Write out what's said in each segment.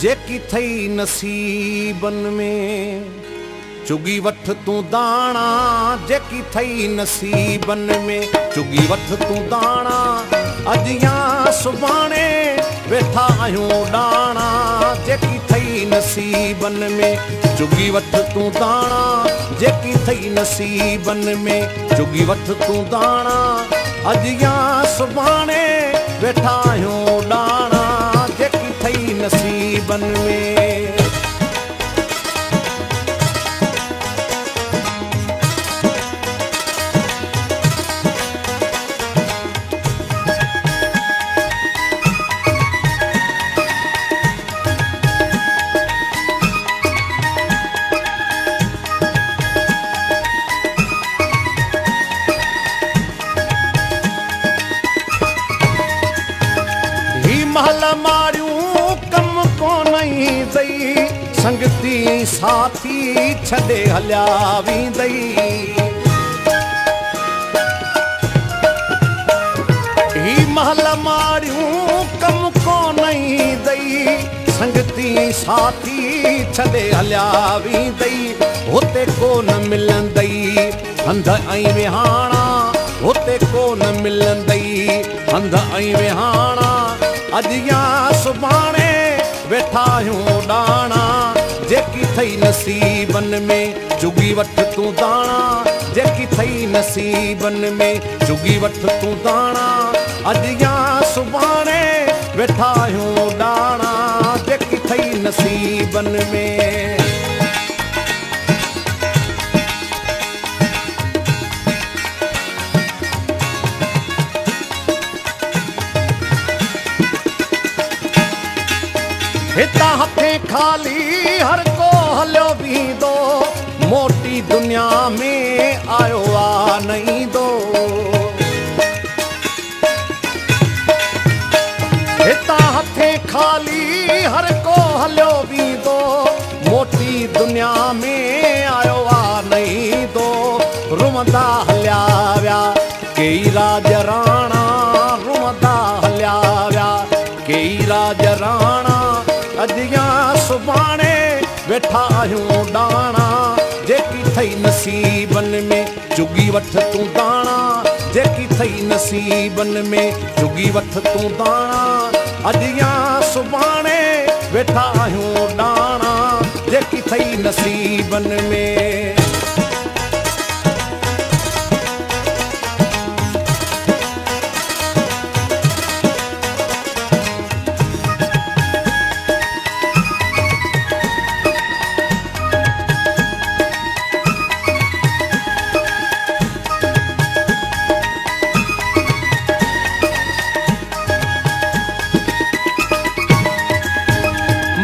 جيڪي ٿئي نصيبن ۾، چڳي وٺ تون داڻا، جيڪي ٿئي نصيبن ۾، چڳي وٺ تون داڻا، اڄ يا سڀاڻي ويٺا آهيون ڏاڻا، جيڪي ٿئي نصيبن ۾، چڳي وٺ تون داڻا، جيڪي ٿئي نصيبن ۾، چڳي وٺ تون داڻا، اڄ يا سڀاڻي ويٺا آهيون ڏاڻا، جيڪي ٿئي نصيبن ۾. هي محل ماڙيون ڪم ڪونه ايندئي، سنگتي ساٿي ڇڏي هليا ويندئي. هي محل ماڙيون ڪم ڪونه ايندئي، سنگتي ساٿي ڇڏي هليا ويندئي. هتي ڪونه ملندئي هنڌ ۽ وهاڻا، هتي ڪونه ملندئي هنڌ ۽ وهاڻا، اڄ يا سڀاڻي ويٺا آهيون ڏاڻا، جيڪي ٿئي نصيبن ۾، چڳي وٺ تون داڻا، جيڪي ٿئي نصيبن ۾، چڳي وٺ تون داڻا، اڄ يا سڀاڻي ويٺا آهيون ڏاڻا، جيڪي ٿئي نصيبن ۾. هتان هٿين خالي هر ڪو هليو ويندو، موٽي دنيا ۾ آيو آ نه ايندو. هتان هٿين خالي هر ڪو هليو ويندو، موٽي دنيا ۾ آيو آ نه ايندو. روئندا هليا ويا ڪيئي راڄ راڻا، روئندا هليا ويا ڪيئي راڄ راڻا، اڄ يا سڀاڻي ويٺا آهيون ڏاڻا، جيڪي ٿئي نصيبن ۾، چڳي وٺ تون داڻا، جيڪي ٿئي نصيبن ۾، چڳي وٺ تون داڻا، اڄ يا سڀاڻي ويٺا آهيون ڏاڻا، جيڪي ٿئي نصيبن ۾.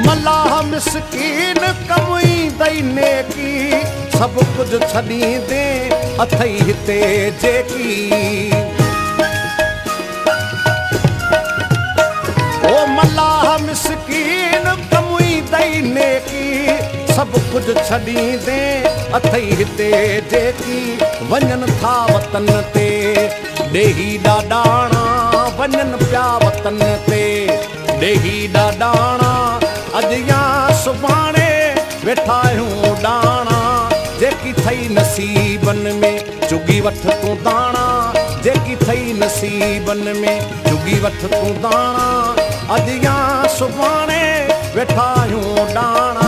ملاح مسڪين ڪم ايندئي نيڪي، سڀ ڪجهه ڇڏيندي اٿئي هتي جيڪي. او ملاح مسڪين ڪم ايندئي نيڪي، سڀ ڪجهه ڇڏيندي اٿئي هتي جيڪي. وڃن ٿا وطن تي ڏيهي ڏاڏاڻا، وڃن پيا وطن تي ڏيهي ڏاڏاڻا، اڄ يا سڀاڻي ويٺا آهيون ڏاڻا، جيڪي ٿئي نصيبن ۾، چڳي وٺ تون داڻا، جيڪي ٿئي نصيبن ۾، چڳي وٺ تون داڻا، اڄ يا سڀاڻي ويٺا آهيون ڏاڻا.